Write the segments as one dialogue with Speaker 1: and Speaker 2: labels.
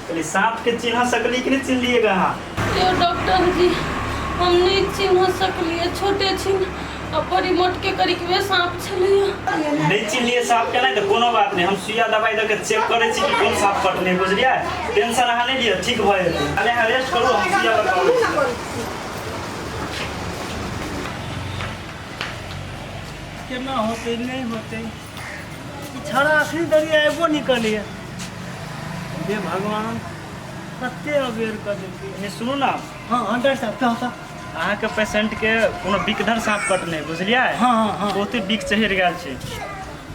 Speaker 1: कहली साँप के चिन्ह सकली कि नहीं चिन्हलिएगा अहाँ?
Speaker 2: यो डॉक्टर जी, हम नहीं चिन्ह सकलिए, छोटे छिन आ बड़ी मोटके करिकवे साँप छलैया।
Speaker 1: नहीं चिन्हलिए साँप के? नहीं तऽ कोनो बात नहीं, हम सुइया दवाई दऽ के चेक करै छी कि कोन साँप कटने, बुझलियै? टेंशन अहाँ नहीं लिअ, ठीक भऽ जेतै। अरे अहाँ रेस्ट करू, हम सुइया लऽ कऽ अबै छी।
Speaker 3: केना होतै नहि होतै, ई छौड़ा अखनी धरि आबिओ नहि कयलैए। हे भगवान, कते अबेर कऽ देलकै।
Speaker 1: नहीं सुनू ना।
Speaker 3: हँ हँ डॉक्टर साहब, कहू तऽ।
Speaker 1: अहाँके पेशेंट के कोनो बिकधर साँप कटने, बुझलियै?
Speaker 3: हँ हँ हँ
Speaker 1: बहुते बिक चढ़ि गेल छै।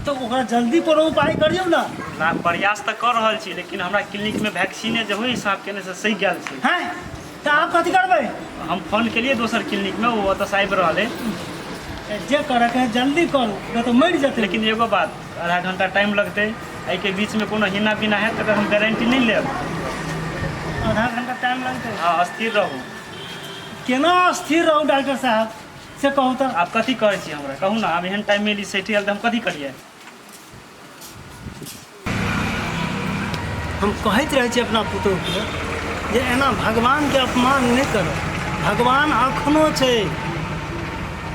Speaker 3: तऽ ओकरा जल्दी कोनो उपाय करियौ ने।
Speaker 1: ना, प्रयास तऽ कऽ रहल छी, लेकिन हमरा क्लिनिक में वैक्सीने जे होई साँप के ने से सहि गेल छै।
Speaker 3: हैं, तऽ आब कथी करबै?
Speaker 1: हम फोन केलियै दोसर क्लिनिक में, ओ ओतऽ से आबि रहल है।
Speaker 3: जे करऽके है जल्दी करू, नहि तऽ मरि जेतै।
Speaker 1: लेकिन एगो बात, आधा घंटा टाइम लगतै, एहिके बीचमे कोनो हिना बिना हैत तकर हम गारंटी नहि लेब।
Speaker 3: आधा घंटा टाइम लगतै?
Speaker 1: हँ, स्थिर रहू।
Speaker 3: केना स्थिर रहू डॉक्टर साहब, से कहू तऽ।
Speaker 1: आब कथी कहै छी हमरा, कहू ने। आब एहन टाइम मिली सठि गेल तऽ हम कथी करियै?
Speaker 3: हम कहैत रहै छी अपना पुतोहुके जे एना भगवानके अपमान नहि करब, भगवान अखनो छै।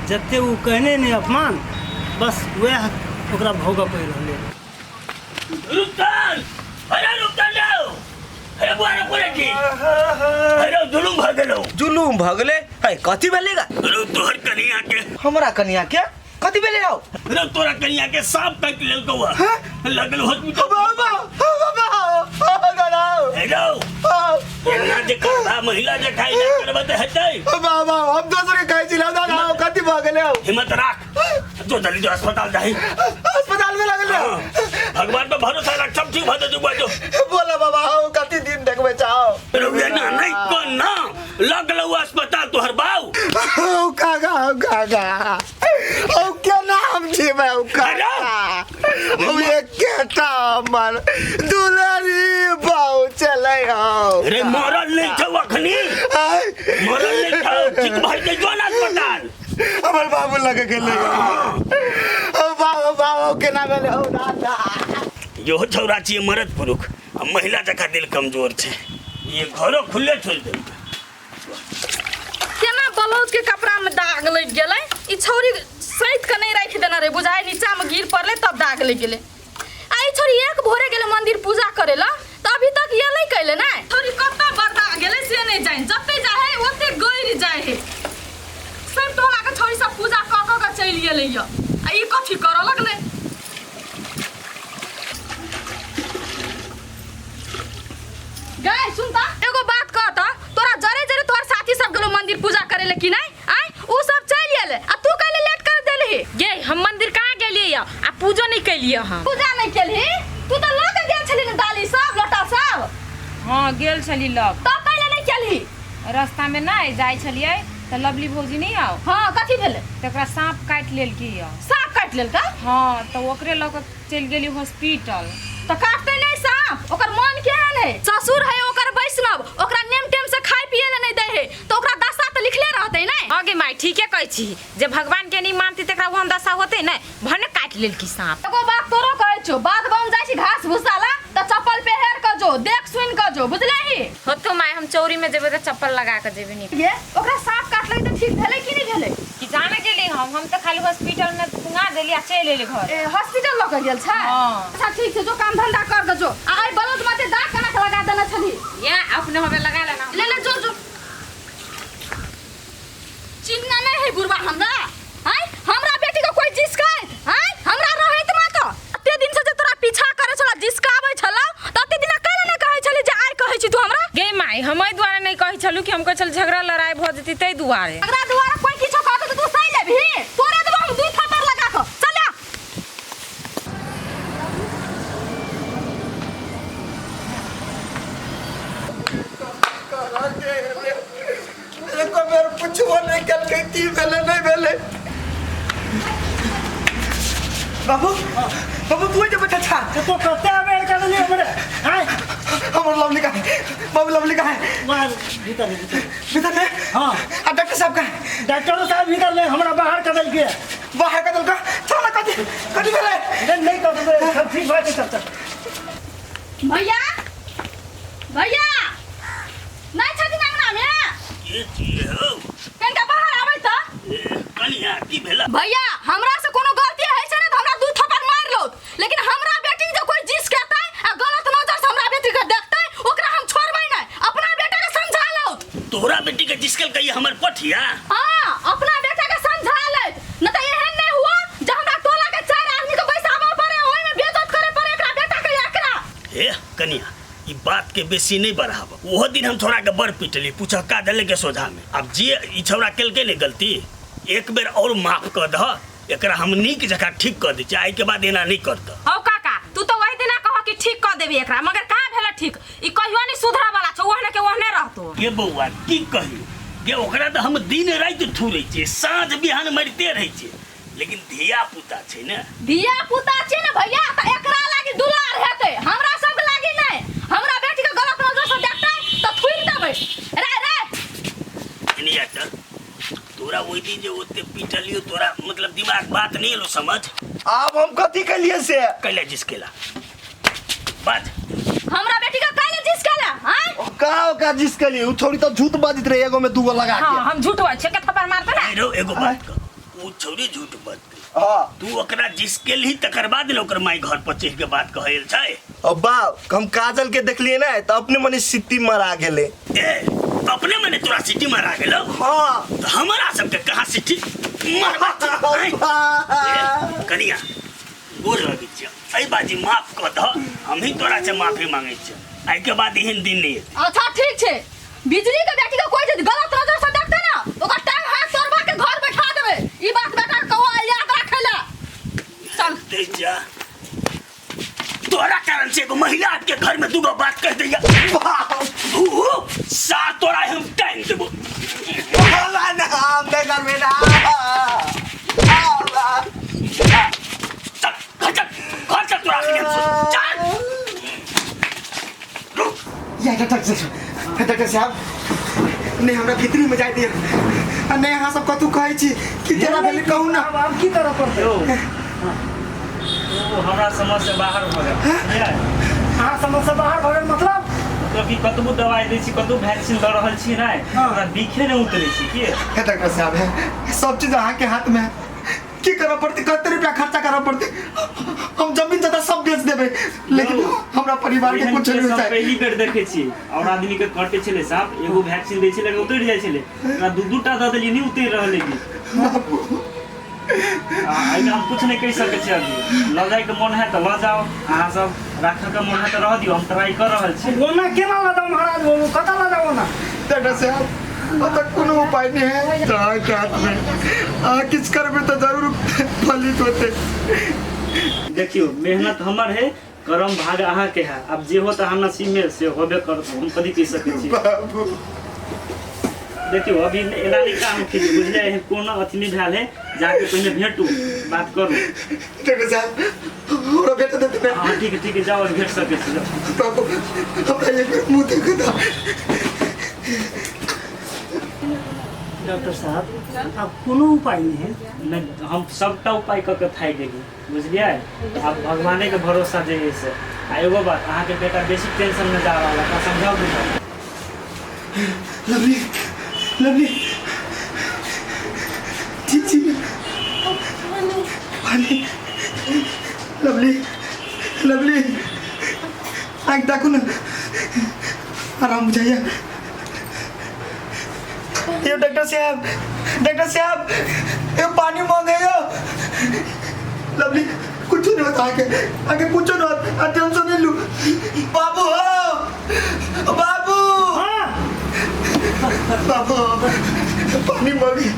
Speaker 3: जते ओ कहने नहि अपमान, बस वएह ओकरा भोगऽ पड़ि रहलै।
Speaker 4: रुकतान, अरे रुकतान जाओ, अरे बुआ रे कोरे की, अरे जुलुम भ गेलो।
Speaker 5: जुलुम भऽ गेलै है? कथी भेलै गा?
Speaker 4: अरे तोहर कनिया के।
Speaker 5: हमरा कनिया के कथी भेलै हौ?
Speaker 4: अरे तोरा कनिया के सांप काटि लेलकौ हँ, लगल हॉस्पिटल।
Speaker 5: बाबा बाबा बाबा।
Speaker 4: हेलो, एना जे करबा, महिला जे खाइ ना करबा तऽ हेतै?
Speaker 5: बाबा, हम दोसर के कहै छी दादा, कथी भऽ गेलै हौ?
Speaker 4: हिम्मत राख, जो जल्दी जो अस्पताल जाही।
Speaker 5: अस्पताल में लागल
Speaker 4: हाँ, भगवान पर भरोसा रख, सब ठीक भऽ जेतौ बा, जो।
Speaker 5: बोला बाबा हौ, कथी दिन देखबै चाहो?
Speaker 4: रउआ ना नहीं कौन ना लगल अस्पताल तोहर बाऊ।
Speaker 5: हौ काका, हौ काका, हौ केना हम जीबै हौ काका? हौ एकेटा हमर दुलारी बाऊ चलै हौ।
Speaker 4: रे मरल नहीं छौ अखनी, मरल नहीं छौ, ठीक भऽ जेतौ, जो ना अस्पताल।
Speaker 5: हमर बाबू लग गेलै हौ बाबू, बाबू केना भेलै हौ दादा?
Speaker 4: इहो छौड़ा छियै मरद पुरुख आ महिला जकाँ दिल कमजोर छै, ये घरो खुले छोड़ि देलकै।
Speaker 2: केना ब्लाउज के कपड़ा में दाग लग गेलै? ई छौरी सैत के नहीं राखि देना रहे, बुझाइ नीचा में गिर पड़लै तब दाग लग गेलै। आ ई छौरी एक भोरे गेलै मंदिर पूजा करे ला, तऽ अभी तक ये नहीं कैले ने। छौरी कतऽ बरदा गेलै से नहीं जानि, जते जाइ है ओते गइर जाइ है। सब टोला के छौरी सब पूजा कऽ कऽ के चलि गेलै य, आ ई कथी करऽ लगलै? गै सुन त, एगो बात कह त, तोरा जरे जरे तोहर साथी सब गेलो मंदिर पूजा करे ले कि नहीं? आय उ सब चलि गेलै आ तू कैले लेट कर देलही?
Speaker 6: गे हम मंदिर कहाँ गेलियै या आ पूजो नहीं केलियै हम।
Speaker 2: पूजा नहीं केलही? तू त लऽ के गेल छली ने डाली सब लोटा सब।
Speaker 6: हाँ गेल छली लग।
Speaker 2: तब कैले नहीं केलही?
Speaker 6: रास्ता में नहीं जाइ छलियै तऽ लवली भौजी नहीं आओ।
Speaker 2: हाँ कथी भेलै?
Speaker 6: तकरा सांप काटि लेलकै यऽ।
Speaker 2: सांप काटि लेलकै?
Speaker 6: हाँ तऽ ओकरे लऽ कऽ चलि गेली हॉस्पिटल।
Speaker 2: तऽ काटतै नहि सांप, ओकर मन केहन है? ससुर है ओकर वैष्णव, ओकरा नेम टेम से खाय पिए ले नहीं दै है, तऽ ओकरा दशा तऽ लिखले रहतै नै।
Speaker 6: हाँ गे माय, ठीके कहै छी, जे भगवान के नहीं मानती तकरा ओहन दशा होतै नै, भने काटि लेलकी सांप।
Speaker 2: एगो बात तोरो कहै छौ, बाध बन जाइ छी घास भूसा ला तऽ चप्पल पहिर कऽ जो, देख सुनि कऽ जो, बुझलही?
Speaker 6: होतो माय, हम चौरी में जेबै तऽ चप्पल लगा कऽ जेबै। नी
Speaker 2: गे ओकरा सांप काटलकै तऽ ठीक भेलै कि नहि भेलै?
Speaker 6: कि जाने गेली हम तऽ खाली हॉस्पिटल में पुंगा देली आ चलि एली घर।
Speaker 2: ए हॉस्पिटल लऽ कऽ गेल छै?
Speaker 6: हाँ।
Speaker 2: अच्छा ठीक छै, जो काम धंधा कर कऽ जो। आ आइ बलौज माथे दाग केना कऽ लगा देने छली?
Speaker 6: या अपने हमे लगा लेना।
Speaker 2: ले ले जो जो। चिन्ह नहीं है बुढ़वा हमरा, आय हमरा बेटी के कोई जिसकाइत, आय हमरा रहैत मा तो अते दिन से जे तोरा पीछा करे छला, जिसकाबै छला, त अते दिना कैले नै कहै छली जे आइ कहै छी तू हमरा?
Speaker 6: गे माय, हम एहि दुआरे नहि कहै छलहुँ कि हम कहै छल झगड़ा लड़ाई भऽ जेतै ताहि दुआरे।
Speaker 2: झगड़ा दुआरे कोई किछो कहतौ त तू सहि लेबही? तोरे देबौ हम दू थप्पड़ लगा क, चल आ।
Speaker 5: एको बेर पुछबो नहि केलकै की भेलै नहि भेलै। बाबू, बाबू, तू जे बैठल छा?
Speaker 3: तो कते अबेर कर देलियै हमरे आय?
Speaker 5: हमर लवली कहाँ है बाबू, लवली कहाँ है?
Speaker 3: बाहर भीतर है, भीतर।
Speaker 5: भीतर है?
Speaker 3: हाँ।
Speaker 5: आ डॉक्टर साहब कहाँ है?
Speaker 3: डॉक्टर साहब भीतर नहीं, हमरा बाहर कर देलकै।
Speaker 5: बाहर कर देलकै? चल ना, कथी कथी भेलै?
Speaker 3: नहीं नहीं कर देबै, सब ठीक भऽ जेतै। चल चल।
Speaker 2: भैया, भैया।
Speaker 4: तोरा बेटी के जिसकल कही हमर पठिया।
Speaker 2: हाँ, अपना बेटा के समझा ले, न त एहन नहीं हुआ जे हमरा टोला के चार आदमी के बैसाबा पड़े, ओहि में बेइज्जत करे पड़े एकरा बेटा के एकरा।
Speaker 4: हे कनिया, ई बात के बेसी नहीं बढ़ाब। ओहो दिन हम छोरा के बड़ पिटली, पूछक्का देले के सोझा में। अब जे ई छौड़ा केलकै ने गलती, एक बेर और माफ कर दह, एकरा हम नीक जकाँ ठीक कर दै छियै, आइ के बाद एना नहीं करतह।
Speaker 6: हौ काका, तू तो वही दिना कह कि ठीक कर देबी एकरा, मगर कहाँ भेल ठीक? ई कहियो नहीं सुधरा वाला छौ, ओहने के ओहने रहतो।
Speaker 4: गे बौआ की कही गे, ओकरा तऽ हम दिन राति थुरै छियै, साँझ बिहान मरिते रहै छियै, लेकिन धिया पुता छै ने।
Speaker 2: धिया पुता छै ने भैया, तऽ एकरा लागी दुलार हेतै, हमरा सबके लागी नहि। हमरा बेटी के गलत नजर से देखतै तऽ थुरि देबै। रे रे
Speaker 4: एनी आ चल, तोरा ओहि दिन जे ओते पीटलियो, तोरा मतलब दिमाग बात नहीं एलो समझ।
Speaker 5: आब हम कथी केलिए से?
Speaker 4: कैला जिसकेला बात।
Speaker 2: हमरा बेटी के कैले जिसकेला? हां
Speaker 5: कहाँ ओकरा जिसकेली? उ छोरी तो झूठ बाजित रहे, एगो में दूगो लगा के।
Speaker 6: हां, हम झूठ बाजै छियै, के थप्पड़ मारतै ना।
Speaker 4: रो एगो बात कह, उ छोरी झूठ बाजतै।
Speaker 5: हां।
Speaker 4: तू ओकरा जिसकेलही तकर बाद ने ओकर माई घर पर चढ़ के बात कहल छै।
Speaker 5: अब बाप, हम काजल के देखलिए ना त अपने मने सिट्टी मारा गेले।
Speaker 4: ए अपने मने तोरा सिट्टी मारा गेलो?
Speaker 5: हां।
Speaker 4: त हमरा सबके कहाँ सिट्टी मारबा? कनिया गोर लगै छियै, एहि बाजी माफ कऽ दह, हमही तोरा से माफी मांगै छियै, एहि के बाद एहन दिन नहीं एतै।
Speaker 2: अच्छा ठीक छै, बिजली के बेटी के कोई जे गलत नजर से देखते ना, ओकर टांग हाथ तोड़वा के घर बैठा देबै। ई बात बेटा के कहो याद राखै ला। चल
Speaker 4: दे जा, तोरा कारण से एगो महिला के घर में दूगो बात कह दैया, तू सा तोरा हम टाइम देबो।
Speaker 5: ना ना, हम नहीं करबे ना।
Speaker 4: चल घर चल, घर चल, तोरा के हम चल। रुक
Speaker 5: या डॉक्टर साहब, डॉक्टर साहब नहीं हमरा भीतरी में जाय दिया, आ नहीं अहाँ सब कतू कहै छी कि केना भेलै कहू ना।
Speaker 3: आब की करऽ पड़तै?
Speaker 1: यौ, ओ हमरा समझ से बाहर भऽ गेल। बुझलियै?
Speaker 3: अहाँ समझ से बाहर भऽ गेल मतलब?
Speaker 1: मतलब कि कतबो दवाइ दै छी, कतबो वैक्सीन दऽ रहल छी नहि, हमरा बिखे नहि उतरै छै की।
Speaker 5: हे डॉक्टर साहब, हे सब चीज अहाँ के हाथ में है, की करऽ पड़तै? कते रुपया खर्चा करऽ पड़तै? हम जमीन जथा सब बेच देबै, लेकिन हमरा परिवार के
Speaker 1: एहन
Speaker 5: कुछ नहीं
Speaker 1: केस हम
Speaker 5: चाही।
Speaker 1: पहली बेर देखै छी। और आदमी के कटै छलै साँप, एगो वैक्सीन दै छलै उतरि जाइ छलै, ओकरा दू दू टा दऽ देलियै नहि उतरि रहलै की। आ एहिमे हम कुछ नहि कहि सकै छी। अभी लऽ जाइके मोन है तऽ लऽ जाउ, अहाँ सब राखऽके मोन है तऽ रह दियौ, हम ट्राई कऽ रहल छी।
Speaker 3: ओना केना लऽ जाउ महाराज? ओ कतऽ लऽ जाउ ओना?
Speaker 5: डॉक्टर साहब, ओतऽ कोनो उपाय नहि है, तऽ अहाँके हाथमे, अहाँ किछु करबै तऽ जरूर फलित होतै।
Speaker 1: देखियौ, मेहनत हमर है, करम भाग अहाँके है, आब जे होत अहाँ नसीब में से होबे करत, हम कथी कहि सकै छी।
Speaker 5: बाबू
Speaker 1: देखियौ, अभी एना नहि काम खींच, बुझलियै? एहन कोनो अथी नहि भेल है, जाके पहिने भेटू, बात करू।
Speaker 5: डॉक्टर साहब, हमरा भेट देते ना?
Speaker 1: हाँ ठीक है, ठीक है, जाओ, भेट सकै छी, जाओ।
Speaker 5: बाबू, हमरा एक बेर मुँह देखो ना।
Speaker 3: डॉक्टर साहब, आब कोनो उपाय नहीं है?
Speaker 1: नहि, हम सबटा उपाय कऽ के थाकि गेली, बुझलियै? आब भगवाने के भरोसा जे है से। आ एगो बात, अहाँके बेटा बेसी टेंशन में जा रहल है, ओकरा समझाउ बुझाउ।
Speaker 5: लवली, लवली, ठीक छी? पानी। लवली, लवली, आँखि ताकू ने, आराम बुझाइया। यो डॉक्टर साहब, डॉक्टर साहब, यो पानी मांगे यो। लवली, कुछ नहीं होता, आगे आगे कुछ नहीं होता, टेंशन नहीं लू। बाबू हो, बाबू।
Speaker 3: हाँ
Speaker 5: बाबू, पानी मांगे,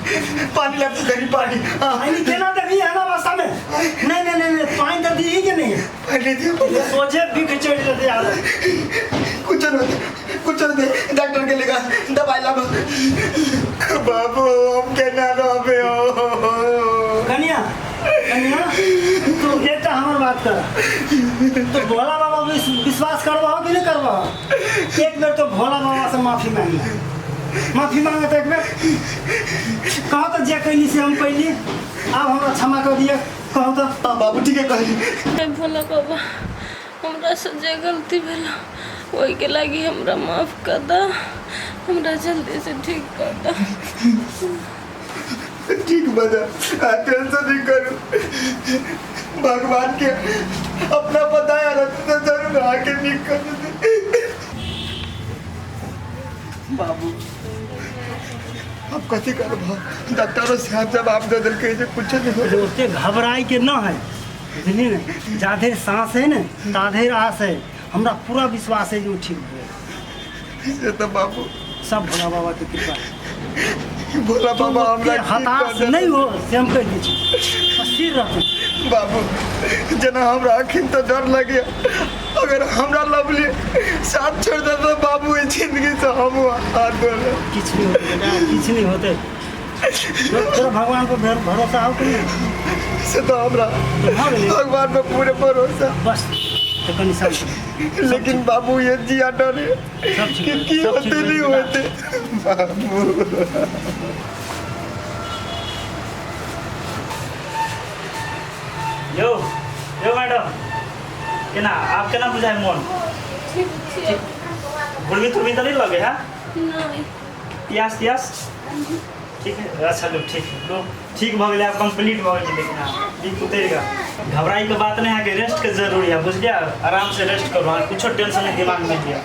Speaker 5: पानी लाते करी पानी। हाँ।
Speaker 3: पानी केना देबही एहन अवस्था में? नहीं नहीं नहीं नहीं, पानी तऽ दीही के नहीं।
Speaker 5: पानी दियो पड़ता।
Speaker 3: सोझे बिख चढ़ि जेतै आरो।
Speaker 5: कुछ नहीं होता, कुछ नहीं होता, डॉक्टर के लेगा दवाई लाबो। बाबू, हम केना रहबे हो?
Speaker 3: कनिया, कनिया, तू एकटा हमर बात कर, तो भोला बाबा विश्वास करबह कि नहीं करबह? एक बेर तो भोला बाबा से माफी मांग, माफी मांगे तो एक बेर कहो तो जे कैली से हम कैली, आब हमरा क्षमा कर दिया, कहो तो।
Speaker 5: हाँ बाबू, ठीक है कहली।
Speaker 7: हे भोला बाबा, हमरा से जे गलती भेल ओहिके लागि हमरा माफ कर द, हमरा जल्दी से ठीक कर द।
Speaker 5: ठीक बजा, टेंशन नहीं करू, भगवान के अपना बताया रहते तो जरूर आके ठीक कर देते।
Speaker 1: बाबू,
Speaker 5: कथी करब? डॉक्टरो साहब जवाब दे देलकै जे कुछो नहीं होलै।
Speaker 3: ओते घबराइके न है, बुझलियै ने? जाधरि साँस है ने ताधरि आस है। हमरा पूरा विश्वास है जे ओ ठीक भऽ जायत।
Speaker 5: से तऽ बाबू
Speaker 3: सब भोला बाबा के कृपा है।
Speaker 5: भोला
Speaker 3: तू
Speaker 5: बाबा
Speaker 3: ओते
Speaker 5: हमरा ठीक कऽ
Speaker 3: हताश
Speaker 5: देलक।
Speaker 3: नहि हो से हम कहि दै छी, स्थिर रहतै।
Speaker 5: बाबू जेना हमरा अखन तऽ डर लगैया, अगर हमरा लवली साथ छोड़ दे तऽ बाबू ई जिंदगी से हम हाथ धो लेब।
Speaker 3: किछु नहि होतै बेटा, किछु नहि होतै। तोरा भगवान पर भरोसा हो कि नहि?
Speaker 5: से तऽ हमरा
Speaker 3: भऽ गेलै।
Speaker 5: भगवान पर पूरे भरोसा।
Speaker 3: बस तऽ कनि शान्त।
Speaker 5: लेकिन बाबू ये जिया डरे
Speaker 3: सब ठीक
Speaker 5: कि
Speaker 3: होतै,
Speaker 5: की
Speaker 3: सब ठीक
Speaker 5: होते नहीं
Speaker 3: होतै।
Speaker 5: होते बाबू।
Speaker 1: यौ यौ मैडम, केना आब केना बुझाय मोन?
Speaker 7: ठीक छियै।
Speaker 1: गुर्मी तुर्मी तऽ नहि लगे है?
Speaker 7: नहि।
Speaker 1: प्यास त्यास ठीक है? अच्छा लो ठीक लो, ठीक भऽ गेलै, आब कंप्लीट भऽ गेलै। लेकिन आब बीक उतरि गेल, घबराइके बात नहि है कि रेस्टके जरूरी है, बुझलियै? आराम से रेस्ट करू, अहाँ कुछो टेंशन नहि दिमागमे लिअ।